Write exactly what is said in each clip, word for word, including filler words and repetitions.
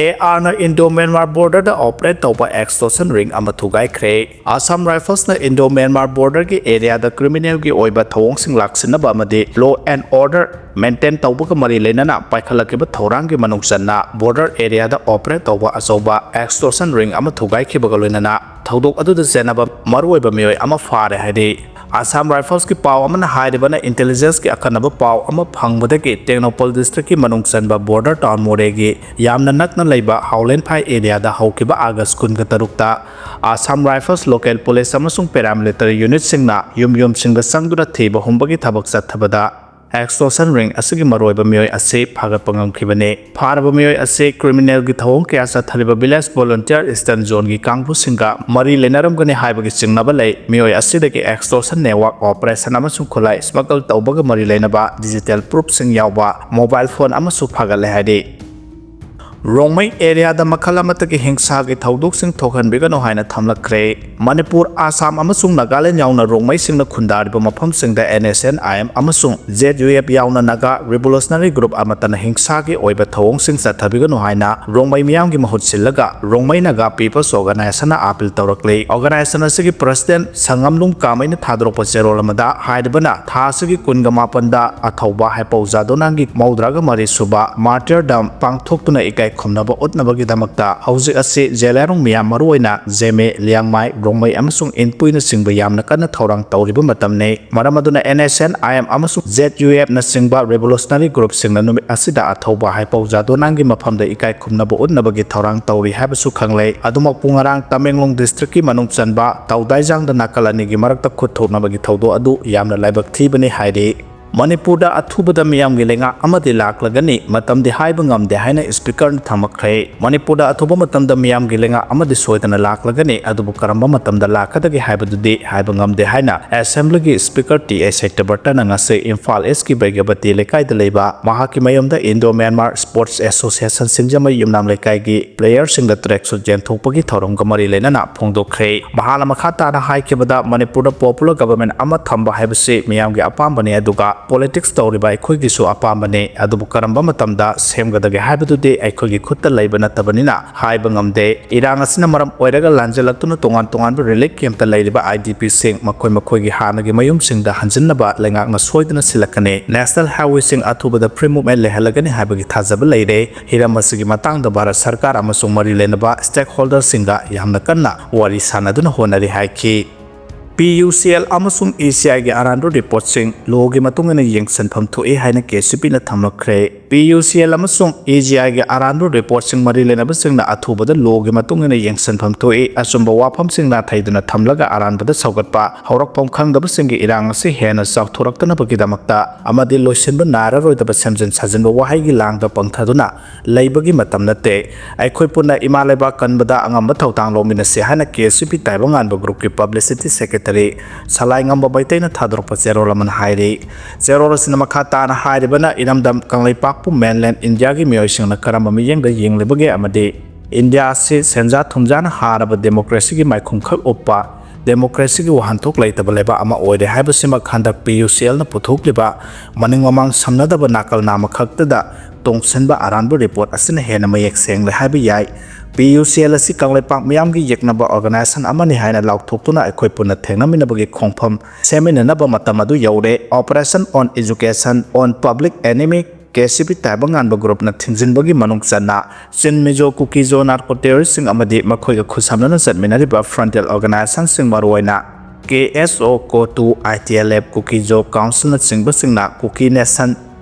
ꯑꯦ ꯑꯥꯔꯅ Indo-Myanmar border-ꯗ operate ꯇꯧꯕ extortion ring ꯑꯃ ꯊꯨꯒꯥꯏꯈ꯭ꯔꯦ꯫ Assam Rifles-ꯅ Indo-Myanmar border-ꯒꯤ area-ꯗ criminal-ꯒꯤ ꯑꯣꯏꯕ ꯊꯧꯑꯣꯡꯁꯤꯡ ꯂꯥꯛꯁꯤꯟꯅꯕ ꯑꯃꯗꯤ law and order maintain ꯇꯧꯕꯒ ꯃꯔꯤ ꯂꯩꯅꯅ ꯄꯥꯏꯈꯠꯂꯛꯈꯤꯕ ꯊꯧꯔꯥꯡꯒꯤ ꯃꯅꯨꯡ ꯆꯟꯅ border area-ꯗ operate ꯇꯧꯕ ꯑꯆꯧꯕ extortion ring ꯑꯃ ꯊꯨꯒꯥꯏꯈꯤꯕꯒ ꯂꯣꯏꯅꯅ ꯊꯧꯗꯣꯛ ꯑꯗꯨꯗ ꯆꯦꯟꯅꯕ ꯃꯔꯨꯑꯣꯏꯕ ꯃꯤꯑꯣꯏ ꯑꯃ ꯐꯥꯔꯦ ꯍꯥꯏꯔꯤ꯫ Assam Rifles-ꯀꯤ ꯄꯥꯎ ꯑꯃꯅ ꯍꯥꯏꯔꯤꯕꯅ intelligence-ꯀꯤ ꯑꯀꯟꯅꯕ ꯄꯥꯎ ꯑꯃ ꯐꯪꯕꯗꯒꯤ ꯇꯦꯡꯅꯧꯄꯜ district-ꯀꯤ ꯃꯅꯨꯡ ꯆꯟꯕ border town ꯃꯣꯔꯦꯒꯤ ꯌꯥꯝꯅ ꯅꯛꯅ ꯂꯩꯕ ꯍꯥꯎꯂꯦꯟꯐꯥꯏ area-ꯗ ꯍꯧꯈꯤꯕ August ꯀꯨꯟꯒ ꯇꯔꯨꯛꯇ Assam Rifles local police ꯑꯃꯁꯨꯡ paramilitary unit-ꯁꯤꯡꯅ ꯌꯨꯝ ꯌꯨꯝꯁꯤꯡꯗ ꯆꯪꯗꯨꯅ ꯊꯤꯕ ꯍꯨꯝꯕꯒꯤ ꯊꯕꯛ ꯆꯠꯊꯕꯗ extortion ring ꯑꯁꯤꯒꯤ ꯃꯔꯨꯑꯣꯏꯕ ꯃꯤꯑꯣꯏ ꯑꯁꯤ ꯐꯥꯒꯠꯄ ꯉꯝꯈꯤꯕꯅꯤ꯫ ꯐꯥꯔꯕ ꯃꯤꯑꯣꯏ ꯑꯁꯤ criminal-ꯒꯤ ꯊꯧꯑꯣꯡ ꯀꯌꯥ ꯆꯠꯊꯔꯤꯕ village volunteer Eastern Zone-ꯒꯤ ꯀꯥꯡꯕꯨꯁꯤꯡꯒ ꯃꯔꯤ ꯂꯩꯅꯔꯝꯒꯅꯤ ꯍꯥꯏꯕꯒꯤ ꯆꯤꯡꯅꯕ ꯂꯩ꯫ ꯃꯤꯑꯣꯏ ꯑꯁꯤꯗꯒꯤ extortion network operation ꯑꯃꯁꯨꯡ ꯈꯨꯠꯂꯥꯏ smuggle ꯇꯧꯕꯒ ꯃꯔꯤ ꯂꯩꯅꯕ digital proof-ꯁꯤꯡ ꯌꯥꯎꯕ mobile phone ꯑꯃꯁꯨ ꯐꯥꯒꯠꯂꯦ ꯍꯥꯏꯔꯤ꯫ ꯔꯣꯡꯃꯩ area-ꯗ ꯃꯈꯜ ꯑꯃꯠꯇꯒꯤ ꯍꯤꯡꯁꯥꯒꯤ ꯊꯧꯗꯣꯛꯁꯤꯡ ꯊꯣꯛꯍꯟꯕꯤꯒꯅꯨ ꯍꯥꯏꯅ ꯊꯝꯂꯛꯈ꯭ꯔꯦ꯫ ꯃꯅꯤꯄꯨꯔ, ꯑꯁꯥꯝ ꯑꯃꯁꯨꯡ ꯅꯥꯒꯥꯂꯦꯟ ꯌꯥꯎꯅ ꯔꯣꯡꯃꯩꯁꯤꯡꯅ ꯈꯨꯟꯗꯥꯔꯤꯕ ꯃꯐꯝꯁꯤꯡꯗ N S N I M ꯑꯃꯁꯨꯡ Z U F ꯌꯥꯎꯅ Naga Revolutionary Group ꯑꯃꯠꯇꯅ ꯍꯤꯡꯁꯥꯒꯤ ꯑꯣꯏꯕ ꯊꯧꯑꯣꯡꯁꯤꯡ ꯆꯠꯊꯕꯤꯒꯅꯨ ꯍꯥꯏꯅ ꯔꯣꯡꯃꯩ ꯃꯤꯌꯥꯝꯒꯤ ꯃꯍꯨꯠ ꯁꯤꯜꯂꯒ Rongmei Naga People's Organization-ꯅ appeal ꯇꯧꯔꯛꯂꯤ꯫ Organization ꯑꯁꯤꯒꯤ president ꯁꯪꯉꯝꯂꯨꯡ ꯀꯥꯃꯩꯅ ꯊꯥꯗꯣꯔꯛꯄ ꯆꯦꯔꯣꯜ ꯑꯃꯗ ꯍꯥꯏꯔꯤꯕꯅ ꯊꯥ ꯑꯁꯤꯒꯤ ꯀꯨꯟꯒ ꯃꯥꯄꯟꯗ ꯑꯊꯧꯕ ꯍꯥꯏꯄꯧ ꯖꯥꯗꯣꯅꯥꯡꯒꯤ ꯃꯧꯗ꯭ꯔꯥꯒ ꯃꯔꯤ ꯁꯨꯕ martyrdom ꯄꯥꯡꯊꯣꯛꯇꯨꯅ ꯏꯀꯥꯏ ꯈꯨꯝꯅꯕ ꯎꯠꯅꯕꯒꯤꯗꯃꯛꯇ ꯍꯧꯖꯤꯛ ꯑꯁꯤ ꯖꯦꯂꯤꯌꯥꯡꯔꯣꯡ ꯃꯤꯌꯥꯝ ꯃꯔꯨꯑꯣꯏꯅ ꯖꯦꯃꯦ, ꯂꯤꯌꯥꯡꯃꯥꯏ, ꯔꯣꯡꯃꯩ ꯑꯃꯁꯨꯡ ꯏꯟꯄꯨꯏꯅꯆꯤꯡꯕ ꯌꯥꯝꯅ ꯀꯟꯅ ꯊꯧꯔꯥꯡ ꯇꯧꯔꯤꯕ ꯃꯇꯝꯅꯤ꯫ ꯃꯔꯝ ꯑꯗꯨꯅ N S N I M ꯑꯃꯁꯨꯡ Z U F ꯅꯆꯤꯡꯕ revolutionary group-ꯁꯤꯡꯅ ꯅꯨꯃꯤꯠ ꯑꯁꯤꯗ ꯑꯊꯧꯕ ꯍꯥꯏꯄꯧ ꯖꯥꯗꯣꯅꯥꯡꯒꯤ ꯃꯐꯝꯗ ꯏꯀꯥꯏ ꯈꯨꯝꯅꯕ ꯎꯠꯅꯕꯒꯤ ꯊꯧꯔꯥꯡ ꯇꯧꯔꯤ ꯍꯥꯏꯕꯁꯨ ꯈꯪꯂꯦ꯫ ꯑꯗꯨꯃꯛꯄꯨ ꯉꯔꯥꯡ ꯇꯃꯦꯡꯂꯣꯡ district-ꯀꯤ ꯃꯅꯨꯡ ꯆꯟꯕ ꯇꯧꯗꯥꯏꯖꯥꯡꯗ ꯅꯥꯀꯜ ꯑꯅꯤꯒꯤ ꯃꯔꯛꯇ ꯈꯨꯠ ꯊꯣꯛꯅꯕꯒꯤ ꯊꯧꯗꯣꯛ ꯑꯗꯨ ꯌꯥꯝꯅ ꯂꯥꯏꯕꯛ ꯊꯤꯕꯅꯤ ꯍꯥꯏꯔꯤ꯫ ꯃꯅꯤꯄꯨꯔꯗ ꯑꯊꯨꯕꯗ ꯃꯤꯌꯥꯝꯒꯤ ꯂꯩꯉꯥꯛ ꯑꯃꯗꯤ ꯂꯥꯛꯂꯒꯅꯤ, ꯃꯇꯝꯗꯤ ꯍꯥꯏꯕ ꯉꯝꯗꯦ ꯍꯥꯏꯅ Speaker-ꯅ ꯊꯝꯂꯛꯈ꯭ꯔꯦ꯫ ꯃꯅꯤꯄꯨꯔꯗ ꯑꯊꯨꯕ ꯃꯇꯝꯗ ꯃꯤꯌꯥꯝꯒꯤ ꯂꯩꯉꯥꯛ ꯑꯃꯗꯤ ꯁꯣꯏꯗꯅ ꯂꯥꯛꯂꯒꯅꯤ, ꯑꯗꯨꯕꯨ ꯀꯔꯝꯕ ꯃꯇꯝꯗ ꯂꯥꯛꯀꯗꯒꯦ ꯍꯥꯏꯕꯗꯨꯗꯤ ꯍꯥꯏꯕ ꯉꯝꯗꯦ ꯍꯥꯏꯅ Assembly-ꯒꯤ Speaker ꯇꯤ ꯑꯦ ꯁꯇ꯭ꯌꯕ꯭ꯔꯇꯅ ꯉꯁꯤ ꯏꯝꯐꯥꯜ East-ꯀꯤ ꯕꯩꯒꯕꯇꯤ ꯂꯩꯀꯥꯏꯗ ꯂꯩꯕ ꯃꯍꯥꯛꯀꯤ ꯃꯌꯨꯝꯗ Indo-Myanmar Sports Association ꯁꯤꯡꯖꯃꯩ ꯌꯨꯝꯅꯥꯝ ꯂꯩꯀꯥꯏꯒꯤ player-ꯁꯤꯡꯗ tracksuit ꯌꯦꯟꯊꯣꯛꯄꯒꯤ ꯊꯧꯔꯝꯒ ꯃꯔꯤ ꯂꯩꯅꯅ ꯐꯣꯡꯗꯣꯛꯈ꯭ꯔꯦ꯫ ꯃꯍꯥꯛꯅ ꯃꯈꯥ ꯇꯥꯅ ꯍꯥꯏꯈꯤꯕꯗ, ꯃꯅꯤꯄꯨꯔꯗ popular government ꯑꯃ ꯊꯝꯕ ꯍꯥꯏꯕꯁꯤ ꯃꯤꯌꯥꯝꯒꯤ ꯑꯄꯥꯝꯕꯅꯤ, ꯑꯗꯨꯒ ꯄꯣꯂꯤꯇꯤꯛꯁ ꯇꯧꯔꯤꯕ ꯑꯩꯈꯣꯏꯒꯤꯁꯨ ꯑꯄꯥꯝꯕꯅꯤ꯫ ꯑꯗꯨꯕꯨ ꯀꯔꯝꯕ ꯃꯇꯝꯗ ꯁꯦꯝꯒꯗꯒꯦ ꯍꯥꯏꯕꯗꯨꯗꯤ ꯑꯩꯈꯣꯏꯒꯤ ꯈꯨꯠꯇ ꯂꯩꯕ ꯅꯠꯇꯕꯅꯤꯅ ꯍꯥꯏꯕ ꯉꯝꯗꯦ꯫ ꯏꯔꯥꯡ ꯑꯁꯤꯅ ꯃꯔꯝ ꯑꯣꯏꯔꯒ ꯂꯥꯟꯖꯦꯜꯂꯛꯇꯨꯅ ꯇꯣꯉꯥꯟ ꯇꯣꯉꯥꯟꯕ ꯔꯤꯂꯤꯐ ꯀꯦꯝꯞꯇ ꯂꯩꯔꯤꯕ IDPꯁꯤꯡ ꯃꯈꯣꯏ ꯃꯈꯣꯏꯒꯤ ꯍꯥꯟꯅꯒꯤ ꯃꯌꯨꯝꯁꯤꯡꯗ ꯍꯟꯖꯤꯟꯅꯕ ꯂꯩꯉꯥꯛꯅ ꯁꯣꯏꯗꯅ ꯁꯤꯜꯂꯛꯀꯅꯤ꯫ ꯅꯦꯁꯅꯦꯜ ꯍꯥꯏꯋꯦꯁꯤꯡ ꯑꯊꯨꯕꯗ ꯐ꯭ꯔꯤ ꯃꯨꯚꯃꯦꯟ ꯂꯩꯍꯜꯂꯒꯅꯤ ꯍꯥꯏꯕꯒꯤ ꯊꯥꯖꯕ ꯂꯩꯔꯦ꯫ ꯍꯤꯔꯝ ꯑꯁꯤꯒꯤ ꯃꯇꯥꯡꯗ ꯚꯥꯔꯠ ꯁꯔꯀꯥꯔ ꯑꯃꯁꯨꯡ ꯃꯔꯤ ꯂꯩꯅꯕ ꯁ꯭ꯇꯦꯛꯍꯣꯜꯗꯔꯁꯤꯡꯒ ꯌꯥꯝꯅ ꯀꯟꯅ ꯋꯥꯔꯤ ꯁꯥꯟꯅꯗꯨꯅ ꯍꯣꯠꯅꯔꯤ ꯍꯥꯏꯈꯤ꯫ PUCL ꯑꯃꯁꯨꯡ AGIꯒꯤ ꯑꯔꯥꯟꯕ ꯔꯤꯄꯣꯔꯠꯁꯤꯡ ꯂꯣꯒꯤ ꯃꯇꯨꯡ ꯏꯟꯅ ꯌꯦꯡꯁꯤꯟꯐꯝ ꯊꯣꯛꯏ ꯍꯥꯏꯅ KCPꯅ ꯊꯝꯂꯛꯈ꯭ꯔꯦ꯫ PUCL ꯑꯃꯁꯨꯡ AGIꯒꯤ ꯑꯔꯥꯟꯕ ꯔꯤꯄꯣꯔꯠꯁꯤꯡ ꯃꯔꯤ ꯂꯩꯅꯕꯁꯤꯡꯅ ꯑꯊꯨꯕꯗ ꯂꯣꯒꯤ ꯃꯇꯨꯡ ꯏꯟꯅ ꯌꯦꯡꯁꯤꯟꯐꯝ ꯊꯣꯛꯏ꯫ ꯑꯆꯨꯝꯕ ꯋꯥꯐꯝꯁꯤꯡ ꯅꯥꯊꯩꯗꯨꯅ ꯊꯝꯂꯒ ꯑꯔꯥꯟꯕꯗ ꯁꯧꯒꯠꯄ, ꯍꯧꯔꯛꯐꯝ ꯈꯪꯗꯕꯁꯤꯡꯒꯤ ꯏꯔꯥꯡ ꯑꯁꯤ ꯍꯦꯟꯅ ꯆꯥꯎꯊꯣꯔꯛꯇꯅꯕꯒꯤꯗꯃꯛꯇ ꯑꯃꯗꯤ ꯂꯣꯏꯁꯤꯟꯕ ꯅꯥꯏꯔꯔꯣꯏꯗꯕ ꯁꯦꯝꯖꯤꯟ ꯁꯥꯖꯤꯟꯕ ꯋꯥꯍꯩꯒꯤ ꯂꯥꯡꯗ ꯄꯪꯊꯗꯨꯅ ꯂꯩꯕꯒꯤ ꯃꯇꯝ ꯅꯠꯇꯦ꯫ ꯑꯩꯈꯣꯏ ꯄꯨꯟꯅ ꯏꯃꯥ ꯂꯩꯕꯥꯛ ꯀꯟꯕꯗ ꯑꯉꯝꯕ ꯊꯧꯗꯥꯡ ꯂꯧꯃꯤꯟꯅꯁꯤ ꯍꯥꯏꯅ KCP ꯇꯥꯏꯕꯪꯉꯥꯟꯕ ꯒ꯭ꯔꯨꯞꯀꯤ ꯄꯕ꯭ꯂꯤꯁꯤꯇꯤ ꯁꯦꯀ꯭ꯔꯦꯇꯔꯤ ꯁꯂꯥꯏꯉꯝꯕ ꯃꯩꯇꯩꯅ ꯊꯥꯗꯣꯔꯛꯄ ꯆꯦꯔꯣꯜ ꯑꯃꯅ ꯍꯥꯏꯔꯤ꯫ ꯆꯦꯔꯣꯜ ꯑꯁꯤꯅ ꯃꯈꯥ ꯇꯥꯅ ꯍꯥꯏꯔꯤꯕꯅ ꯏꯔꯝꯗꯝ ꯀꯪꯂꯩꯄꯥꯛꯄꯨ ꯃꯦꯟꯂꯦꯟ ꯏꯟꯗꯤꯌꯥꯒꯤ ꯃꯤꯑꯣꯏꯁꯤꯡꯅ ꯀꯔꯝꯕ ꯃꯤꯠꯌꯦꯡꯗ ꯌꯦꯡꯂꯤꯕꯒꯦ ꯑꯃꯗꯤ ꯏꯟꯗꯤꯌꯥ ꯑꯁꯤ ꯁꯦꯟꯖꯥ ꯊꯨꯝꯖꯥꯅ ꯍꯥꯔꯕ ꯗꯦꯃꯣꯀ꯭ꯔꯦꯁꯤꯒꯤ ꯃꯥꯏꯈꯨꯝꯈꯛ ꯎꯞꯄ ꯗꯦꯃꯣꯀ꯭ꯔꯦꯁꯤꯒꯤ ꯋꯥꯍꯟꯊꯣꯛ ꯂꯩꯇꯕ ꯂꯩꯕꯥꯛ ꯑꯃ ꯑꯣꯏꯔꯦ ꯍꯥꯏꯕꯁꯤꯃꯛ ꯍꯟꯗꯛ PUCLꯅ ꯄꯨꯊꯣꯛꯂꯤꯕ ꯃꯅꯤꯡ ꯃꯃꯥꯡ ꯁꯝꯅꯗꯕ ꯅꯥꯀꯜ ꯅꯥꯝꯃ ꯈꯛꯇꯗ ꯇꯣꯡꯁꯤꯟꯕ ꯑꯔꯥꯟꯕ ꯔꯤꯄꯣꯔꯠ ꯑꯁꯤꯅ ꯍꯦꯟꯅ ꯃꯌꯦꯛ ꯁꯦꯡꯂꯦ ꯍꯥꯏꯕ ꯌꯥꯏ꯫ PUCL ꯑꯁꯤ ꯀꯪꯂꯩꯄꯥꯛ ꯃꯤꯌꯥꯝꯒꯤ ꯌꯦꯛꯅꯕ ꯑꯣꯔꯒꯅꯥꯏꯖꯦꯁꯟ ꯑꯃꯅꯤ ꯍꯥꯏꯅ ꯂꯥꯎꯊꯣꯛꯇꯨꯅ ꯑꯩꯈꯣꯏ ꯄꯨꯟꯅ ꯊꯦꯡꯅꯃꯤꯟꯅꯕꯒꯤ ꯈꯣꯡꯐꯝ ꯁꯦꯝꯃꯤꯟꯅꯅꯕ ꯃꯇꯝ ꯑꯗꯨ ꯌꯧꯔꯦ꯫ Operation on Education on Public Enemy, KCP ꯇꯥꯏꯕꯪꯉꯥꯟꯕ ꯒ꯭ꯔꯨꯞꯅ ꯊꯤꯡꯖꯤꯟꯕꯒꯤ ꯃꯅꯨꯡ ꯆꯟꯅ ꯆꯤꯟ ꯃꯤꯖꯣ ꯀꯨꯀꯤꯖꯣ ꯅꯥꯔꯀꯣ ꯇꯦꯔꯣꯔꯤꯁꯁꯤꯡ ꯑꯃꯗꯤ ꯃꯈꯣꯏꯒ ꯈꯨꯠꯁꯝꯅꯅ ꯆꯠꯃꯤꯟꯅꯔꯤꯕ ꯐ꯭ꯔꯟꯇꯦꯜ ꯑꯣꯔꯒꯅꯥꯏꯖꯦꯁꯟꯁꯤꯡ ꯃꯔꯨꯑꯣꯏꯅ KSO, COTU, ITLF, ꯀꯨꯀꯤꯖꯣ ꯀꯥꯎꯟꯁꯤꯜꯅꯆꯤꯡꯕꯁꯤꯡꯅ ꯀꯨꯀꯤ ꯅꯦꯁꯟ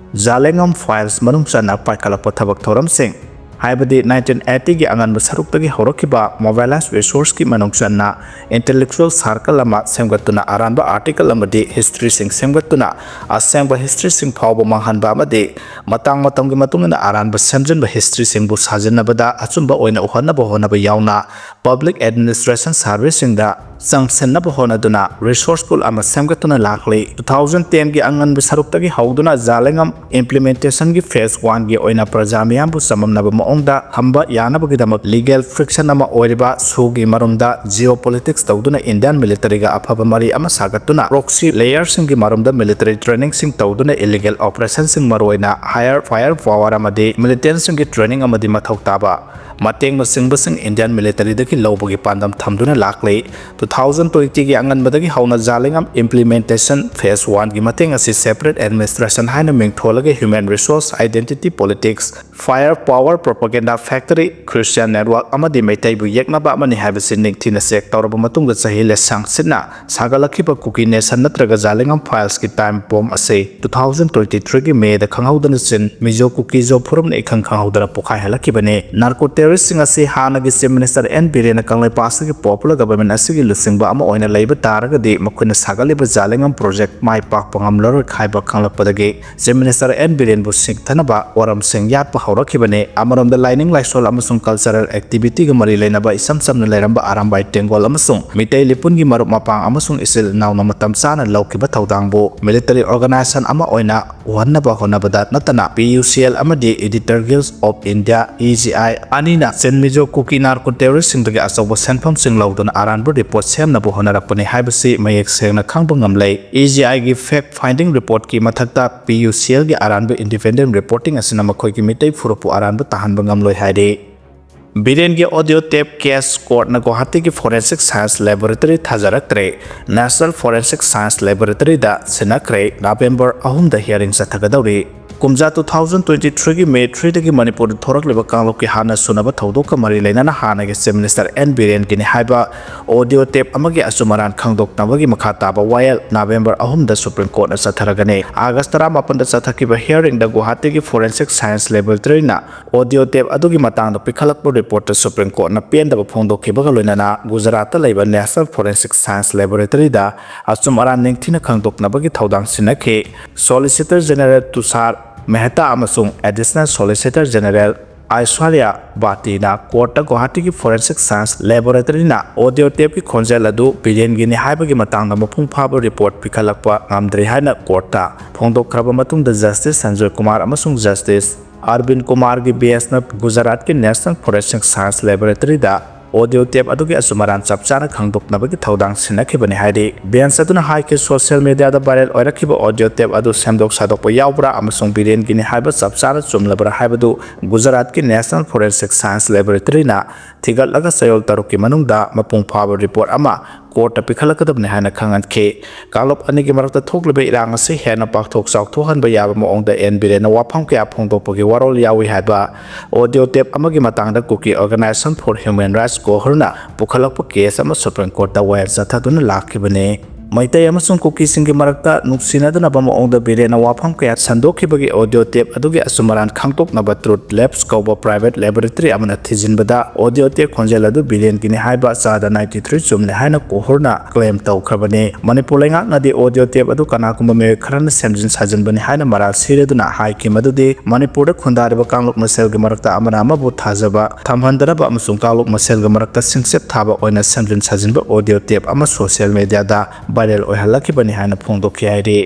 ꯖꯥꯂꯦꯡꯉꯝ ꯐꯥꯏꯜꯁ ꯃꯅꯨꯡ ꯆꯟꯅ ꯄꯥꯏꯈꯠꯂꯛꯄ ꯊꯕꯛ ꯊꯧꯔꯝꯁꯤꯡ, ꯍꯥꯏꯕꯗꯤ nineteen eightyꯒꯤ ꯑꯉꯟꯕ ꯁꯔꯨꯛꯇꯒꯤ ꯍꯧꯔꯛꯈꯤꯕ ꯃꯣꯕꯤꯂꯥꯏꯖ ꯔꯤꯁꯣꯔꯁꯀꯤ ꯃꯅꯨꯡ ꯆꯟꯅ ꯏꯟꯇꯦꯂꯦꯛꯆꯨꯑꯦꯜ ꯁꯥꯔꯀꯜ ꯑꯃ ꯁꯦꯝꯒꯠꯇꯨꯅ ꯑꯔꯥꯟꯕ ꯑꯥꯔꯇꯤꯀꯜ ꯑꯃꯗꯤ ꯍꯤꯁꯇ꯭ꯔꯤꯁꯤꯡ ꯁꯦꯝꯒꯠꯇꯨꯅ ꯑꯁꯦꯡꯕ ꯍꯤꯁꯇ꯭ꯔꯤꯁꯤꯡ ꯐꯥꯎꯕ ꯃꯥꯡꯍꯟꯕ ꯑꯃꯗꯤ ꯃꯇꯥꯡ ꯃꯇꯝꯒꯤ ꯃꯇꯨꯡ ꯏꯟꯅ ꯑꯔꯥꯟꯕ ꯁꯦꯝꯖꯤꯟꯕ ꯍꯤꯁꯇ꯭ꯔꯤꯁꯤꯡꯕꯨ ꯁꯥꯖꯤꯟꯅꯕꯗ ꯑꯆꯨꯝꯕ ꯑꯣꯏꯅ ꯎꯍꯟꯅꯕ ꯍꯣꯠꯅꯕ ꯌꯥꯎꯅ ꯄꯕ꯭ꯂꯤꯛ ꯑꯦꯗꯃꯤꯅꯤꯁꯇ꯭ꯔꯦꯁꯟ ꯁꯥꯔꯚꯤꯁꯁꯤꯡꯗ ꯆꯪꯁꯤꯟꯅꯕ ꯍꯣꯠꯅꯗꯨꯅ resource pool ꯑꯃ ꯁꯦꯝꯒꯠꯇꯨꯅ ꯂꯥꯛꯂꯤ꯫ Two thousand ten ꯒꯤ ꯑꯉꯟꯕ ꯁꯔꯨꯛꯇꯒꯤ ꯍꯧꯗꯨꯅ ꯖꯥꯂꯦꯡꯉꯝ implementation ꯒꯤ phase one ꯒꯤ ꯑꯣꯏꯅ ꯄ꯭ꯔꯖꯥ ꯃꯤꯌꯥꯝꯕꯨ ꯆꯃꯝꯅꯕ ꯃꯑꯣꯡꯗ ꯊꯝꯕ ꯌꯥꯅꯕꯒꯤꯗꯃꯛ legal friction ꯑꯃ ꯑꯣꯏꯔꯤꯕ ꯁꯨꯒꯤ ꯃꯔꯨꯝꯗ geopolitics ꯇꯧꯗꯨꯅ Indian military ꯒ ꯑꯐꯕ ꯃꯔꯤ ꯑꯃ ꯁꯥꯒꯠꯇꯨꯅ proxy layer ꯁꯤꯡꯒꯤ ꯃꯔꯨꯝꯗ military training ꯁꯤꯡ ꯇꯧꯗꯨꯅ illegal operation ꯁꯤꯡ, ꯃꯔꯨꯑꯣꯏꯅ higher fire power ꯑꯃꯗꯤ militant ꯁꯤꯡꯒꯤ training ꯑꯃꯗꯤ ꯃꯊꯧ ꯇꯥꯕ ꯃꯇꯦꯡꯅꯆꯤꯡꯕꯁꯤꯡ Indian military ꯗꯒꯤ ꯂꯧꯕꯒꯤ ꯄꯥꯟꯗꯝ ꯊꯝꯗꯨꯅ ꯂꯥꯛꯂꯤ꯫ Two thousand twenty ꯒꯤ ꯑꯉꯟꯕꯗꯒꯤ ꯍꯧꯅ ꯖꯥꯂꯦꯡꯉꯝ implementation phase one ꯒꯤ ꯃꯇꯦꯡ ꯑꯁꯤ separate administration ꯍꯥꯏꯅ ꯃꯤꯡꯊꯣꯜꯂꯒ human resource, identity politics, fire power, propaganda factory, Christian network ꯑꯃꯗꯤ ꯃꯩꯇꯩꯕꯨ ꯌꯦꯛꯅꯕ ꯑꯃꯅꯤ ꯍꯥꯏꯕꯁꯤ ꯅꯤꯡꯊꯤꯅ check ꯇꯧꯔꯕ ꯃꯇꯨꯡꯗ ꯆꯍꯤ ꯂꯤꯁꯥꯡ ꯁꯤꯠꯅ ꯁꯥꯒꯠꯂꯛꯈꯤꯕ ꯀꯨꯀꯤ nation ꯅꯠꯇ꯭ꯔꯒ ꯖꯥꯂꯦꯡꯉꯝ files ꯀꯤ time bomb ꯑꯁꯤ two thousand twenty three ꯒꯤ May ꯗ ꯈꯪꯍꯧꯗꯅ ꯆꯤꯟ ꯃꯤꯖꯣ ꯀꯨꯀꯤ ꯖꯣ ꯐꯣꯔꯝꯅ ꯏꯈꯪ ꯈꯪꯍꯧꯗꯅ ꯄꯣꯈꯥꯏꯍꯜꯂꯛꯈꯤꯕꯅꯤ꯫ Narco terrorist ꯁꯤꯡ ꯑꯁꯤ ꯍꯥꯟꯅꯒꯤ Chief Minister N ꯕꯤꯔꯦꯟꯅ ꯀꯪꯂꯩꯄꯥꯛ ꯑꯁꯤꯒꯤ popular government ꯑꯁꯤꯒꯤ ꯂꯨꯆꯤꯡꯕ ꯑꯃ ꯑꯣꯏꯅ ꯂꯩꯕ ꯇꯥꯔꯒꯗꯤ ꯃꯈꯣꯏꯅ ꯁꯥꯒꯠꯂꯤꯕ ꯖꯥꯂꯦꯡꯉꯝ project ꯃꯥꯏ ꯄꯥꯛꯄ ꯉꯝꯂꯔꯣꯏ ꯍꯥꯏꯕ ꯈꯪꯂꯛꯄꯗꯒꯤ Chief Minister N ꯕꯤꯔꯦꯟꯕꯨ ꯁꯤꯡꯊꯅꯕ ꯋꯥꯔꯝꯁꯤꯡ ꯌꯥꯠꯄ ꯍꯧꯔꯛꯈꯤꯕꯅꯤ꯫ ꯑꯃꯔꯣꯝꯗ ꯂꯥꯏꯅꯤꯡ ꯂꯥꯏꯁꯣꯜ ꯑꯃꯁꯨꯡ cultural activity ꯒ ꯃꯔꯤ ꯂꯩꯅꯕ ꯏꯁꯝ ꯁꯝꯅ ꯂꯩꯔꯝꯕ ꯑꯔꯥꯝꯕꯥꯏ ꯇꯦꯡꯒꯣꯜ ꯑꯃꯁꯨꯡ ꯃꯤꯇꯩ ꯂꯤꯄꯨꯟꯒꯤ ꯃꯔꯨꯞ ꯃꯄꯥꯡ ꯑꯃꯁꯨꯡ ꯏꯆꯤꯜ ꯏꯅꯥꯎꯅ ꯃꯇꯝ ꯆꯥꯅ ꯂꯧꯈꯤꯕ ꯊꯧꯗꯥꯡꯕꯨ military organization ꯑꯃ ꯑꯣꯏꯅ ꯎꯍꯟꯅꯕ ꯍꯣꯠꯅꯕꯗ ꯅꯠꯇꯅ P U C L ꯑꯃꯗꯤ Editor Guild of India, E G I, ꯑꯅꯤꯅ ꯆꯤꯟꯃꯤꯖꯣ ꯀꯨꯀꯤ narco terrorist ꯁꯤꯡꯗꯒꯤ ꯑꯆꯧꯕ ꯁꯦꯟꯐꯝꯁꯤꯡ ꯂꯧꯗꯨꯅ ꯑꯔꯥꯟꯕ report ꯁꯦꯝꯅꯕ ꯍꯣꯠꯅꯔꯛꯄꯅꯤ ꯍꯥꯏꯕꯁꯤ ꯃꯌꯦꯛ ꯁꯦꯡꯅ ꯈꯪꯕ ꯉꯝꯂꯦ꯫ E G I ꯒꯤ fact finding report ꯀꯤ ꯃꯊꯛꯇ P U C L ꯒꯤ ꯑꯔꯥꯟꯕ independent reporting ꯑꯁꯤꯅ ꯃꯈꯣꯏꯒꯤ ꯃꯤꯇꯩ ꯐꯨꯔꯨꯞꯄꯨ ꯑꯔꯥꯟꯕ ꯇꯥꯍꯟꯕ ꯉꯝꯂꯣꯏ ꯍꯥꯏꯔꯤ꯫ ꯕꯤꯔꯦꯟꯒꯤ audio tape case court ꯅ ꯒꯨꯋꯥꯍꯥꯇꯤꯒꯤ Forensic Science Laboratory ꯊꯥꯖꯔꯛꯇ꯭ꯔꯦ꯫ National Forensic Science Laboratory ꯗ ꯁꯤꯟꯅꯈ꯭ꯔꯦ꯫ November ꯑꯍꯨꯝꯗ hearing ꯆꯠꯊꯒꯗꯧꯔꯤ꯫ ꯀꯨꯝꯖꯥ two thousand twenty three ꯒꯤ May three ꯗꯒꯤ ꯃꯅꯤꯄꯨꯔꯗ ꯊꯣꯔꯛꯂꯤꯕ ꯀꯥꯡꯂꯨꯞꯀꯤ ꯍꯥꯟꯅ ꯁꯨꯅꯕ ꯊꯧꯗꯣꯛꯀ ꯃꯔꯤ ꯂꯩꯅꯅ ꯍꯥꯟꯅꯒꯤ Chief Minister N ꯕꯤꯔꯦꯟꯒꯤꯅꯤ ꯍꯥꯏꯕ audio tape ꯑꯃꯒꯤ ꯑꯆꯨꯝ ꯑꯔꯥꯟ ꯈꯪꯗꯣꯛꯅꯕꯒꯤ ꯃꯈꯥ ꯇꯥꯕ ꯋꯥꯌꯦꯜ November ꯑꯍꯨꯝꯗ Supreme Court ꯅ ꯆꯠꯊꯔꯒꯅꯤ꯫ August ꯇꯔꯥꯃꯥꯄꯟꯗ ꯆꯠꯊꯈꯤꯕ hearing ꯗ ꯒꯨꯋꯥꯍꯥꯇꯤꯒꯤ Forensic Science Laboratory ꯅ audio tape ꯑꯗꯨꯒꯤ ꯃꯇꯥꯡꯗ ꯄꯤꯈꯠꯂꯛꯄ report ꯇ Supreme Court ꯅ ꯄꯦꯟꯗꯕ ꯐꯣꯡꯗꯣꯛꯈꯤꯕꯒ ꯂꯣꯏꯅꯅ ꯒꯨꯖꯔꯥꯠꯇ ꯂꯩꯕ National Forensic Science Laboratory ꯗ ꯑꯆꯨꯝ ꯑꯔꯥꯟ ꯅꯤꯡꯊꯤꯅ ꯈꯪꯗꯣꯛꯅꯕꯒꯤ ꯊꯧꯗꯥꯡ ꯁꯤꯟꯅꯈꯤ꯫ Solicitor General ꯇꯨꯁꯥꯔ ꯃꯦꯍꯇꯥ ꯑꯃꯁꯨꯡ Additional Solicitor General ꯑꯥꯏꯁ꯭ꯋꯥꯔꯌꯥ ꯕꯥꯇꯤꯅ ꯀꯣꯔꯠꯇ ꯒꯨꯋꯥꯍꯥꯇꯤꯒꯤ ꯐꯣꯔꯦꯟꯁꯤꯛ ꯁꯥꯏꯟꯁ ꯂꯦꯕꯣꯔꯦꯇꯔꯤꯅ ꯑꯣꯗꯤꯑꯣ ꯇꯦꯞꯀꯤ ꯈꯣꯟꯖꯦꯜ ꯑꯗꯨ ꯕꯤꯔꯦꯟꯒꯤꯅꯤ ꯍꯥꯏꯕꯒꯤ ꯃꯇꯥꯡꯗ ꯃꯄꯨꯡ ꯐꯥꯕ ꯔꯤꯄꯣꯔꯠ ꯄꯤꯈꯠꯂꯛꯄ ꯉꯝꯗ꯭ꯔꯤ ꯍꯥꯏꯅ ꯀꯣꯔꯠꯇ ꯐꯣꯡꯗꯣꯛꯈ꯭ꯔꯕ ꯃꯇꯨꯡꯗ, ꯖꯁꯇꯤꯁ ꯁꯟꯖꯣꯏ ꯀꯨꯃꯥꯔ ꯑꯃꯁꯨꯡ ꯖꯁꯇꯤꯁ ꯑꯔꯕꯤꯟ ꯀꯨꯃꯥꯔꯒꯤ ꯕꯦꯟꯁꯅ ꯒꯨꯖꯔꯥꯠꯀꯤ ꯅꯦꯁꯅꯦꯜ ꯐꯣꯔꯦꯟꯁꯤꯛ ꯁꯥꯏꯟꯁ ꯂꯦꯕꯣꯔꯦꯇꯔꯤꯗ ꯑꯣꯗꯤꯑꯣ ꯇꯦꯞ ꯑꯗꯨꯒꯤ ꯑꯆꯨꯝ ꯑꯔꯥꯟ ꯆꯞ ꯆꯥꯅ ꯈꯪꯗꯣꯛꯅꯕꯒꯤ ꯊꯧꯗꯥꯡ ꯁꯤꯟꯅꯈꯤꯕꯅꯤ ꯍꯥꯏꯔꯤ꯫ ꯕꯦꯟꯁ ꯑꯗꯨꯅ ꯍꯥꯏꯈꯤ, ꯁꯣꯁꯤꯌꯦꯜ ꯃꯤꯗꯤꯌꯥꯗ ꯚꯥꯏꯔꯦꯜ ꯑꯣꯏꯔꯛꯈꯤꯕ ꯑꯣꯗꯤꯑꯣ ꯇꯦꯞ ꯑꯗꯨ ꯁꯦꯝꯗꯣꯛ ꯁꯥꯗꯣꯛꯄ ꯌꯥꯎꯕ꯭ꯔꯥ ꯑꯃꯁꯨꯡ ꯕꯤꯔꯦꯟꯒꯤꯅꯤ ꯍꯥꯏꯕ ꯆꯞ ꯆꯥꯅ ꯆꯨꯝꯂꯕ꯭ꯔꯥ ꯍꯥꯏꯕꯗꯨ ꯒꯨꯖꯔꯥꯠꯀꯤ ꯅꯦꯁꯅꯦꯜ ꯐꯣꯔꯦꯟꯁꯤꯛ ꯁꯥꯏꯟꯁ ꯂꯦꯕꯣꯔꯦꯇꯔꯤꯅ ꯊꯤꯒꯠꯂꯒ ꯆꯌꯣꯜ ꯇꯔꯨꯛꯀꯤ ꯃꯅꯨꯡꯗ ꯃꯄꯨꯡ ꯐꯥꯕ ꯔꯤꯄꯣꯔꯠ ꯑꯃ ꯀꯣꯔꯠꯇ ꯄꯤꯈꯠꯂꯛꯀꯗꯕꯅꯤ ꯍꯥꯏꯅ ꯈꯪꯍꯟꯈꯤ꯫ ꯀꯥꯡꯂꯨꯞ ꯑꯅꯤꯒꯤ ꯃꯔꯛꯇ ꯊꯣꯛꯂꯤꯕ ꯏꯔꯥꯡ ꯑꯁꯤ ꯍꯦꯟꯅ ꯄꯥꯛꯊꯣꯛ ꯆꯥꯎꯊꯣꯛꯍꯟꯕ ꯌꯥꯕ ꯃꯑꯣꯡꯗ ꯑꯦꯟ ꯕꯤꯔꯦꯟꯅ ꯋꯥꯐꯝ ꯀꯌꯥ ꯐꯣꯡꯗꯣꯛꯄꯒꯤ ꯋꯥꯔꯣꯜ ꯌꯥꯎꯏ ꯍꯥꯏꯕ ꯑꯣꯗꯤꯑꯣ ꯇꯦꯞ ꯑꯃꯒꯤ ꯃꯇꯥꯡꯗ Kuki organisation for human rights ꯒꯣꯍꯔꯅ ꯄꯨꯈꯠꯂꯛꯄ ꯀꯦꯁ ꯑꯃ ꯁꯨꯄ꯭ꯔꯤꯝ ꯀꯣꯔꯠꯇ ꯋꯥꯌꯦꯜ ꯆꯠꯊꯗꯨꯅ ꯂꯥꯛꯈꯤꯕꯅꯤ꯫ ꯃꯩꯇꯩ ꯑꯃꯁꯨꯡ ꯀꯨꯀꯤꯁꯤꯡꯒꯤ ꯃꯔꯛꯇ ꯅꯨꯡꯁꯤꯅꯗꯅꯕ ꯃꯑꯣꯡꯗ ꯕꯤꯔꯦꯟꯅ ꯋꯥꯐꯝ ꯀꯌꯥ ꯁꯟꯗꯣꯛꯈꯤꯕꯒꯤ ꯑꯣꯗꯤꯑꯣ ꯇꯦꯞ ꯑꯗꯨꯒꯤ ꯑꯆꯨꯝ ꯑꯔꯥꯟ ꯈꯪꯗꯣꯛꯅꯕ ꯇ꯭ꯔꯨꯠ ꯂꯦꯕꯁ ꯀꯧꯕ ꯄ꯭ꯔꯥꯏꯚꯦꯠ ꯂꯦꯕꯣꯔꯦꯇꯔꯤ ꯑꯃꯅ ꯊꯤꯖꯤꯟꯕꯗ, ꯑꯣꯗꯤꯑꯣ ꯇꯦꯞ ꯈꯣꯟꯖꯦꯜ ꯑꯗꯨ ꯕꯤꯔꯦꯟꯒꯤꯅꯤ ꯍꯥꯏꯕ ꯆꯥꯗ ꯅꯥꯏꯟꯇꯤ ꯊ꯭ꯔꯤ ꯆꯨꯝꯂꯦ ꯍꯥꯏꯅ ꯀꯣꯍꯔꯅ ꯀ꯭ꯂꯦꯝ ꯇꯧꯈ꯭ꯔꯕꯅꯤ꯫ ꯃꯅꯤꯄꯨꯔ ꯂꯩꯉꯥꯛꯅꯗꯤ ꯑꯣꯗꯤꯑꯣ ꯇꯦꯞ ꯑꯗꯨ ꯀꯅꯥꯒꯨꯝꯕ ꯃꯤꯑꯣꯏ ꯈꯔꯅ ꯁꯦꯝꯖꯤꯟ ꯁꯥꯖꯤꯟꯕꯅꯤ ꯍꯥꯏꯅ ꯃꯔꯥꯜ ꯁꯤꯔꯗꯨꯅ ꯍꯥꯏꯈꯤ, ꯃꯗꯨꯗꯤ ꯃꯅꯤꯄꯨꯔꯗ ꯈꯨꯟꯗꯥꯔꯤꯕ ꯀꯥꯡꯂꯨꯞ ꯃꯁꯦꯜꯒꯤ ꯃꯔꯛꯇ ꯑꯃꯅ ꯑꯃꯕꯨ ꯊꯥꯖꯕ ꯊꯝꯍꯟꯗꯅꯕ ꯑꯃꯁꯨꯡ ꯀꯥꯡꯂꯨꯞ ꯃꯁꯦꯜꯒꯤ ꯃꯔꯛꯇ ꯁꯤꯡꯆꯞ ꯊꯥꯕ ꯑꯣꯏꯅ ꯁꯦꯝꯖꯤꯟ ꯁꯥꯖꯤꯟꯕ ꯑꯣꯗꯤꯑꯣ ꯇꯦꯞ ꯑꯃ ꯁꯣꯁꯤꯌꯦꯜ ꯃꯤꯗꯤꯌꯥꯗ ꯚꯥꯏꯔꯦꯜ ꯑꯣꯏꯍꯜꯂꯛꯈꯤꯕꯅꯤ ꯍꯥꯏꯅ ꯐꯣꯡꯗꯣꯛꯈꯤ ꯍꯥꯏꯔꯤ꯫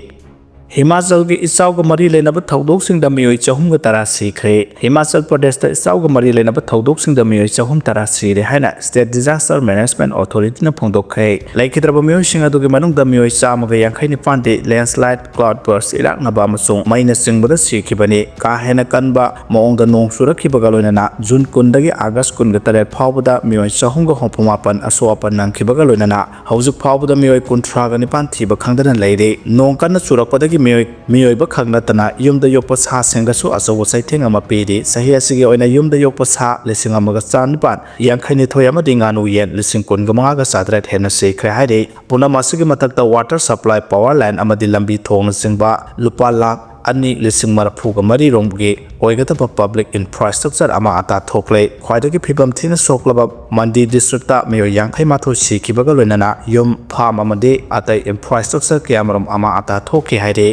ꯍꯤꯃꯥꯆꯜꯒꯤ ꯏꯆꯥꯎꯒ ꯃꯔꯤ ꯂꯩꯅꯕ ꯊꯧꯗꯣꯛꯁꯤꯡꯗ ꯃꯤꯑꯣꯏ ꯆꯍꯨꯝꯒ ꯇꯔꯥ ꯁꯤꯈ꯭ꯔꯦ꯫ ꯍꯤꯃꯥꯆꯜ ꯄ꯭ꯔꯗꯦꯁꯇ ꯏꯆꯥꯎꯒ ꯃꯔꯤ ꯂꯩꯅꯕ ꯊꯧꯗꯣꯛꯁꯤꯡꯗ ꯃꯤꯑꯣꯏ ꯆꯍꯨꯝ ꯇꯔꯥ ꯁꯤꯔꯦ ꯍꯥꯏꯅ ꯁ꯭ꯇꯦꯠ ꯗꯤꯖꯥꯁꯇꯔ ꯃꯦꯅꯦꯖꯃꯦꯟꯠ ꯑꯣꯊꯣꯔꯤꯇꯤꯅ ꯐꯣꯡꯗꯣꯛꯈ꯭ꯔꯦ꯫ ꯂꯩꯈꯤꯗ꯭ꯔꯕ ꯃꯤꯑꯣꯏꯁꯤꯡ ꯑꯗꯨꯒꯤ ꯃꯅꯨꯡꯗ ꯃꯤꯑꯣꯏ ꯆꯥꯝꯃꯒ ꯌꯥꯡꯈꯩ ꯅꯤꯄꯥꯟꯗꯤ ꯂꯦꯟꯁꯂꯥꯏꯠ, ꯀ꯭ꯂꯥꯎꯗ ꯕꯔꯁ, ꯏꯔꯥꯛꯅꯕ ꯑꯃꯁꯨꯡ ꯃꯩꯅ ꯆꯤꯡꯕꯗ ꯁꯤꯈꯤꯕꯅꯤ꯫ ꯀꯥ ꯍꯦꯟꯅ ꯀꯟꯕ ꯃꯑꯣꯡꯗ ꯅꯣꯡ ꯆꯨꯔꯛꯈꯤꯕꯒ ꯂꯣꯏꯅꯅ ꯖꯨꯟ ꯀꯨꯟꯗꯒꯤ ꯑꯥꯒꯁ ꯀꯨꯟꯒ ꯇꯔꯦꯠ ꯐꯥꯎꯕꯗ ꯃꯤꯑꯣꯏ ꯆꯍꯨꯝꯒ ꯍꯨꯝꯐꯨ ꯃꯥꯄꯟ ꯑꯁꯣꯛ ꯑꯄꯟ ꯅꯪꯈꯤꯕꯒ ꯂꯣꯏꯅꯅ ꯍꯧꯖꯤꯛ ꯐꯥꯎꯕꯗ ꯃꯤꯑꯣꯏ ꯀꯨꯟꯊ꯭ꯔꯥꯒ ꯅꯤꯄꯥꯟ ꯊꯤꯕ ꯈꯪꯗꯅ ꯂꯩꯔꯤ꯫ ꯅꯣꯡ ꯀꯟꯅ ꯆꯨꯔꯛꯄꯗꯒꯤ ꯃꯤꯑꯣꯏ, ꯃꯤꯑꯣꯏꯕ ꯈꯛ ꯅꯠꯇꯅ ꯌꯨꯝꯗ ꯌꯣꯛꯄ ꯁꯥꯁꯤꯡꯗꯁꯨ ꯑꯆꯧꯕ ꯆꯩꯊꯦꯡ ꯑꯃ ꯄꯤꯔꯤ꯫ ꯆꯍꯤ ꯑꯁꯤꯒꯤ ꯑꯣꯏꯅ ꯌꯨꯝꯗ ꯌꯣꯛꯄ ꯁꯥ ꯂꯤꯁꯤꯡ ꯑꯃꯒ ꯆꯥꯅꯤꯄꯥꯟ ꯌꯥꯡꯈꯩ ꯅꯤꯊꯣꯏ ꯑꯃꯗꯤ ꯉꯥꯅꯨ ꯌꯦꯟ ꯂꯤꯁꯤꯡ ꯀꯨꯟꯒ ꯃꯉꯥꯒ ꯆꯥꯇꯔꯦꯠ ꯍꯦꯟꯅ ꯁꯤꯈ꯭ꯔꯦ ꯍꯥꯏꯔꯤ꯫ ꯄꯨꯝꯅꯃꯛ ꯑꯁꯤꯒꯤ ꯃꯊꯛꯇ ꯋꯥꯇꯔ ꯁꯄ꯭ꯂꯥꯏ, ꯄꯥꯋꯔ ꯂꯥꯏꯟ ꯑꯃꯗꯤ ꯂꯝꯕꯤ ꯊꯣꯡꯅꯆꯤꯡꯕ ꯂꯨꯄꯥ ꯂꯥꯈ ꯑꯅꯤ ꯂꯤꯁꯤꯡ ꯃꯔꯤꯐꯨꯒ ꯃꯔꯤ ꯔꯣꯝꯒꯤ ꯑꯣꯏꯒꯗꯕ ꯄꯕ꯭ꯂꯤꯛ ꯏꯟꯐ꯭ꯔꯥꯁ꯭ꯇ꯭ꯔꯛꯆꯔ ꯑꯃꯥ ꯑꯇꯥ ꯊꯣꯛꯂꯦ꯫ ꯈ꯭ꯋꯥꯏꯗꯒꯤ ꯐꯤꯕꯝ ꯊꯤꯅ ꯁꯣꯛꯂꯕ ꯃꯟꯗꯤ ꯗꯤꯁꯇ꯭ꯔꯤꯛꯇ ꯃꯤꯑꯣꯏ ꯌꯥꯡꯈꯩ ꯃꯥꯊꯣꯏ ꯁꯤꯈꯤꯕꯒ ꯂꯣꯏꯅꯅ ꯌꯨꯝ, ꯐꯥꯔꯝ ꯑꯃꯗꯤ ꯑꯇꯩ ꯏꯟꯐ꯭ꯔꯥꯁ꯭ꯇ꯭ꯔꯛꯆꯔ ꯀꯌꯥꯃꯔꯨꯝ ꯑꯃꯥ ꯑꯇꯥ ꯊꯣꯛꯈꯤ ꯍꯥꯏꯔꯤ꯫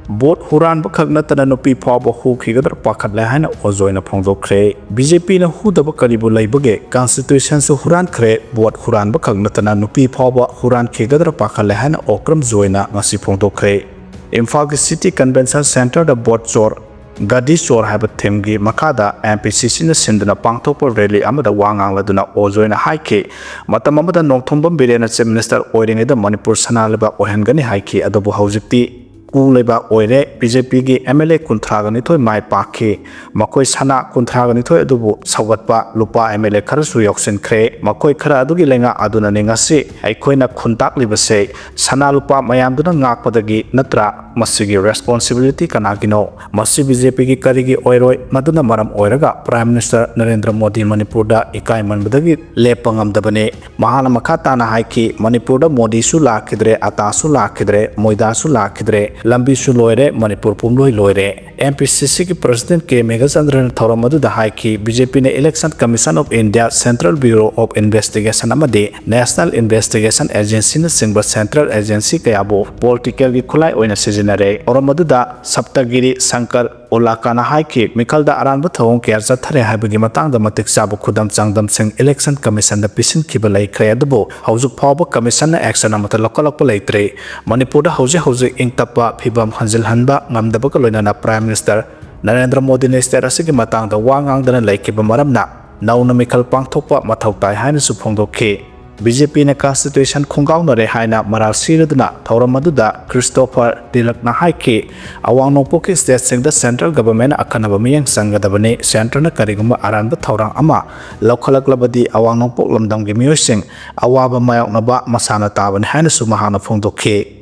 ꯚꯣꯠ ꯍꯨꯔꯥꯟꯕ ꯈꯛ ꯅꯠꯇꯅ ꯅꯨꯄꯤ ꯐꯥꯎꯕ ꯍꯨꯈꯤꯒꯗ꯭ꯔꯥ ꯄꯥꯈꯠꯂꯦ ꯍꯥꯏꯅ ꯑꯣꯖꯣꯏꯅ ꯐꯣꯡꯗꯣꯛꯈ꯭ꯔꯦ꯫ ꯕꯤ ꯖꯦ ꯄꯤꯅ ꯍꯨꯗꯕ ꯀꯔꯤꯕꯨ ꯂꯩꯕꯒꯦ? ꯀꯟꯁꯇꯤꯇ꯭ꯌꯨꯁꯟꯁꯨ ꯍꯨꯔꯥꯟꯈ꯭ꯔꯦ, ꯚꯣꯠ ꯍꯨꯔꯥꯟꯕ ꯈꯛ ꯅꯠꯇꯅ ꯅꯨꯄꯤ ꯐꯥꯎꯕ ꯍꯨꯔꯥꯟꯈꯤꯒꯗ꯭ꯔꯥ ꯄꯥꯈꯠꯂꯦ ꯍꯥꯏꯅ ꯑꯣꯀ꯭ꯔꯝ ꯖꯣꯏꯅ ꯉꯁꯤ ꯐꯣꯡꯗꯣꯛꯈ꯭ꯔꯦ꯫ ꯏꯝꯐꯥꯜꯒꯤ ꯁꯤꯇꯤ ꯀꯟꯚꯦꯟꯁꯟ ꯁꯦꯟꯇꯔꯗ ꯚꯣꯠ ꯆꯣꯔ, ꯒꯥꯗꯤ ꯆꯣꯔ ꯍꯥꯏꯕ ꯊꯤꯝꯒꯤ ꯃꯈꯥꯗ ꯑꯦꯝ ꯄꯤ ꯁꯤ ꯁꯤꯅ ꯁꯤꯟꯗꯨꯅ ꯄꯥꯡꯊꯣꯛꯄ ꯔꯦꯂꯤ ꯑꯃꯗ ꯋꯥ ꯉꯥꯡꯂꯗꯨꯅ ꯑꯣꯖꯣꯏꯅ ꯍꯥꯏꯈꯤ, ꯃꯇꯝ ꯑꯃꯗ ꯅꯣꯡꯊꯣꯝꯕꯝ ꯕꯤꯔꯦꯟꯅ ꯆꯤꯐ ꯃꯤꯅꯤꯁꯇꯔ ꯑꯣꯏꯔꯤꯉꯩꯗ ꯃꯅꯤꯄꯨꯔ ꯁꯅꯥ ꯂꯩꯕꯥꯛ ꯑꯣꯏꯍꯟꯒꯅꯤ ꯍꯥꯏꯈꯤ, ꯑꯗꯨꯕꯨ ꯍꯧꯖꯤꯛꯇꯤ ꯀꯨ ꯂꯩꯕꯥꯛ ꯑꯣꯏꯔꯦ꯫ ꯕꯤ ꯖꯦ ꯄꯤꯒꯤ ꯑꯦꯝ ꯑꯦꯜ ꯑꯦ ꯀꯨꯟꯊ꯭ꯔꯥꯒ ꯅꯤꯊꯣꯏ ꯃꯥꯏ ꯄꯥꯛꯈꯤ꯫ ꯃꯈꯣꯏ ꯁꯅꯥ ꯀꯨꯟꯊ꯭ꯔꯥꯒ ꯅꯤꯊꯣꯏ ꯑꯗꯨꯕꯨ ꯁꯧꯒꯠꯄ ꯂꯨꯄꯥ ꯑꯦꯝ ꯑꯦꯜ ꯑꯦ ꯈꯔꯁꯨ ꯌꯥꯎꯁꯤꯟꯈ꯭ꯔꯦ꯫ ꯃꯈꯣꯏ ꯈꯔ ꯑꯗꯨꯒꯤ ꯂꯩꯉꯥꯛ ꯑꯗꯨꯅꯅꯤ ꯉꯁꯤ ꯑꯩꯈꯣꯏꯅ ꯈꯨꯟꯇꯥꯛꯂꯤꯕꯁꯦ꯫ ꯁꯅꯥ ꯂꯨꯄꯥ ꯃꯌꯥꯝꯗꯨꯅ ꯉꯥꯛꯄꯗꯒꯤ ꯅꯠꯇ꯭ꯔꯥ? ꯃꯁꯤꯒꯤ ꯔꯦꯁꯄꯣꯟꯁꯤꯕꯤꯂꯤꯇꯤ ꯀꯅꯥꯒꯤꯅꯣ? ꯃꯁꯤ ꯕꯤ ꯖꯦ ꯄꯤꯒꯤ ꯀꯔꯤꯒꯤ ꯑꯣꯏꯔꯣꯏ? ꯃꯗꯨꯅ ꯃꯔꯝ ꯑꯣꯏꯔꯒ ꯄ꯭ꯔꯥꯏꯝ ꯃꯤꯅꯤꯁꯇꯔ ꯅꯔꯦꯟꯗ꯭ꯔ ꯃꯣꯗꯤ ꯃꯅꯤꯄꯨꯔꯗ ꯏꯀꯥꯏ ꯃꯟꯕꯗꯒꯤ ꯂꯦꯞꯄ ꯉꯝꯗꯕꯅꯤ꯫ ꯃꯍꯥꯛꯅ ꯃꯈꯥ ꯇꯥꯅ ꯍꯥꯏꯈꯤ, ꯃꯅꯤꯄꯨꯔꯗ ꯃꯣꯗꯤꯁꯨ ꯂꯥꯛꯈꯤꯗ꯭ꯔꯦ, ꯑꯇꯥꯁꯨ ꯂꯥꯛꯈꯤꯗ꯭ꯔꯦ, ꯃꯣꯏꯗꯥꯁꯨ ꯂꯥꯛꯈꯤꯗ꯭ꯔꯦ, ꯂꯝꯕꯤꯁꯨ ꯂꯣꯏꯔꯦ, ꯃꯅꯤꯄꯨꯔ ꯄꯨꯝꯂꯣꯏ ꯂꯣꯏꯔꯦ꯫ ꯑꯦꯝ ꯄꯤ ꯁꯤ ꯁꯤꯒꯤ ꯄ꯭ꯔꯁꯤꯗꯦꯟꯠ ꯀꯦ ꯃꯦꯘꯆꯟꯗ꯭ꯔꯅ ꯊꯧꯔꯝ ꯑꯗꯨꯗ ꯍꯥꯏꯈꯤ, ꯕꯤ ꯖꯦ ꯄꯤꯅ Election Commission of India, Central Bureau of Investigation ꯑꯃꯗꯤ National Investigation Agencyꯅꯆꯤꯡꯕ ꯁꯦꯟꯇ꯭ꯔꯦꯜ ꯑꯦꯖꯦꯟꯁꯤ ꯀꯌꯥꯕꯨ ꯄꯣꯂꯤꯇꯤꯀꯦꯜꯒꯤ ꯈꯨꯠꯂꯥꯏ ꯑꯣꯏꯅ ꯁꯤꯖꯤꯟꯅꯔꯦ꯫ ꯊꯧꯔꯝ ꯑꯗꯨꯗ ꯁꯞꯇꯒꯤꯔꯤ ꯁꯪꯀꯔ ꯎꯂꯥꯀꯥꯅ ꯍꯥꯏꯈꯤ, ꯃꯤꯈꯜꯗ ꯑꯔꯥꯟꯕ ꯊꯧꯑꯣꯡ ꯀꯌꯥ ꯆꯠꯊꯔꯦ ꯍꯥꯏꯕꯒꯤ ꯃꯇꯥꯡꯗ ꯃꯇꯤꯛ ꯆꯥꯕ ꯈꯨꯗꯝ ꯆꯥꯡꯗꯝꯁꯤꯡ Election Commissionꯗ ꯄꯤꯁꯤꯟꯈꯤꯕ ꯂꯩꯈ꯭ꯔꯦ, ꯑꯗꯨꯕꯨ ꯍꯧꯖꯤꯛ ꯐꯥꯎꯕ Commissionꯅ action ꯑꯃꯠꯇ ꯂꯧꯈꯠꯂꯛꯄ ꯂꯩꯇ꯭ꯔꯤ꯫ ꯃꯅꯤꯄꯨꯔꯗ ꯍꯧꯖꯤꯛ ꯍꯧꯖꯤꯛ ꯏꯪ ꯇꯞꯄ ꯐꯤꯕꯝ ꯍꯟꯖꯤꯜꯍꯟꯕ ꯉꯝꯗꯕꯒ ꯂꯣꯏꯅꯅ ꯄ꯭ꯔꯥꯏꯝ ꯃꯤꯅꯤꯁꯇꯔ ꯅꯔꯦꯟꯗ꯭ꯔ ꯃꯣꯗꯤꯅ state ꯑꯁꯤꯒꯤ ꯃꯇꯥꯡꯗ ꯋꯥ ꯉꯥꯡꯗꯅ ꯂꯩꯈꯤꯕ ꯃꯔꯝꯅ ꯅꯧꯅ ꯃꯤꯈꯜ ꯄꯥꯡꯊꯣꯛꯄ ꯃꯊꯧ ꯇꯥꯏ ꯍꯥꯏꯅꯁꯨ ꯐꯣꯡꯗꯣꯛꯈꯤ꯫ ꯕꯤ ꯖꯦ ꯄꯤꯅ Constitution ꯈꯣꯡꯒꯥꯎꯅꯔꯦ ꯍꯥꯏꯅ ꯃꯔꯥꯜ ꯁꯤꯔꯗꯨꯅ ꯊꯧꯔꯝ ꯑꯗꯨꯗ ꯈ꯭ꯔꯤꯁꯇꯣꯐꯔ ꯇꯤꯂꯛꯅ ꯍꯥꯏꯈꯤ, ꯑꯋꯥꯡ ꯅꯣꯡꯄꯣꯛꯀꯤ stateꯁꯤꯡꯗ central governmentꯅ ꯑꯈꯟꯅꯕ ꯃꯤꯠꯌꯦꯡ ꯆꯪꯒꯗꯕꯅꯤ꯫ Centreꯅ ꯀꯔꯤꯒꯨꯝꯕ ꯑꯔꯥꯟꯕ ꯊꯧꯔꯥꯡ ꯑꯃ ꯂꯧꯈꯠꯂꯛꯂꯕꯗꯤ ꯑꯋꯥꯡ ꯅꯣꯡꯄꯣꯛ ꯂꯝꯗꯝꯒꯤ ꯃꯤꯑꯣꯏꯁꯤꯡ ꯑꯋꯥꯕ ꯃꯥꯌꯣꯛꯅꯕ ꯃꯁꯥꯅ ꯇꯥꯕꯅꯤ ꯍꯥꯏꯅꯁꯨ ꯃꯍꯥꯛꯅ ꯐꯣꯡꯗꯣꯛꯈꯤ꯫